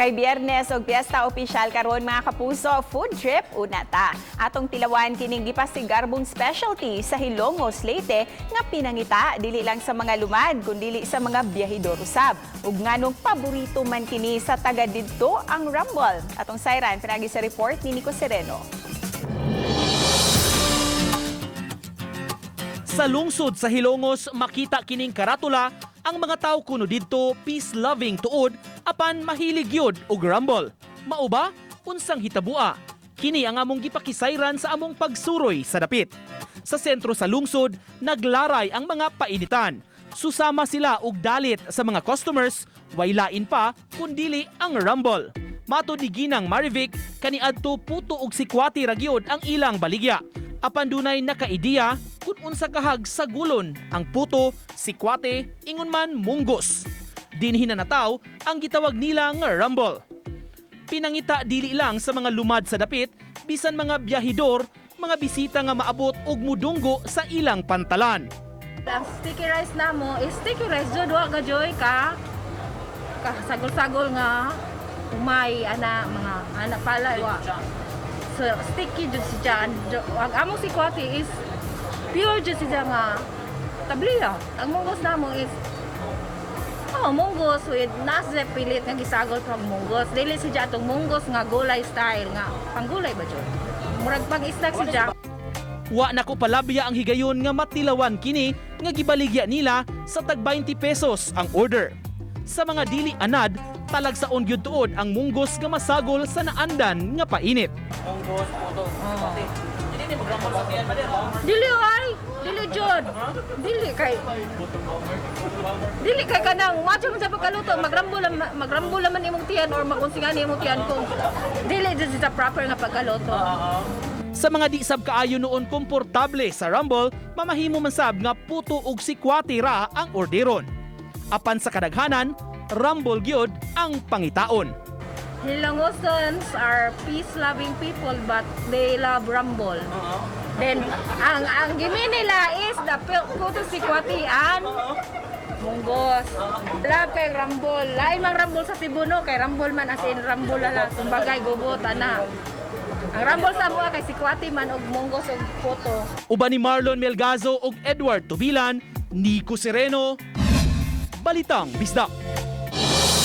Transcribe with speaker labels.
Speaker 1: Kay Biyernes og piyesta opisyal karon, mga kapuso, food trip una ta. Atong tilawan kining gipasigarbong specialty sa Hilongos, Leyte nga pinangita dili lang sa mga lumad kundili sa mga biyahidor usab. Ug nganong paborito man kini sa taga didto ang Rumble. Atong sayran pinagi sa report ni Nico Sereno.
Speaker 2: Sa lungsod sa Hilongos makita kining karatula, ang mga tao kuno didto peace-loving tuod apan mahilig gyud og rumble. Mao ba unsang hitabua? Kini ang among gipakisayran sa among pagsuroy sa dapit. Sa sentro sa lungsod, naglaray ang mga painitan. Susama sila og dalit sa mga customers, way lain pa kundili ang rumble. Matod ni Ginang Marivic, kaniadto puto og sikwati ra gyud ang ilang baligya. Apan dunay nakaidiya kung unsa kahag sagulon ang puto, sikwate, ingon man munggos. Dinhi na nataw ang gitawag nila nga rumble. Pinangita dili lang sa mga lumad sa dapit, bisan mga biyahidor, mga bisita nga maabot og mudunggo sa ilang pantalan.
Speaker 3: Ang sticky rice namo is sticky rice jud, wa ka joy ka ka sagol-sagol nga umay ana mga ana pala wa. So sticky jud siya. Ang among sikwati is pure jud siya nga tabliya. Ang munggos namo is, oh, munggos with nasa pilit nga gisagol from munggos. Dili siya atong munggos nga gulay style nga panggulay ba jud. Murag pang snack siya.
Speaker 2: Wa na ko palabya ang higayon nga matilawan kini nga gibaligya nila sa tag 20 pesos ang order. Sa mga dili anad, talagsaon gyud tuod ang munggos nga masagol sa naandan nga painit.
Speaker 3: Dili ay, dili jud. Dili kay dili kay kanang macho man sa pagkaluto, magrambol man imong tiyan or magunsingan imong tiyan kung dili jud sa proper nga pagkaluto.
Speaker 2: Sa mga di sab kaayo noon komportable sa rumble, mamahimo man sab nga puto og sikwati ra ang orderon. Apan sa kadaghanan, rumble gyud ang pangitaon.
Speaker 3: Hilongosons are peace-loving people but they love rumble. Then ang gimi nila is the puto sikwati and munggos. Love kay rumble. Lain mang rumble sa Cebu, no, kay rumble man as in rumble na lang. Kumbagay gubot ana. Ang rumble sa amoa kay sikwati man og munggos og puto.
Speaker 2: Uban ni Marlon Melgazo ug Edward Tubilan, Nico Sereno, Balitang Bisdak.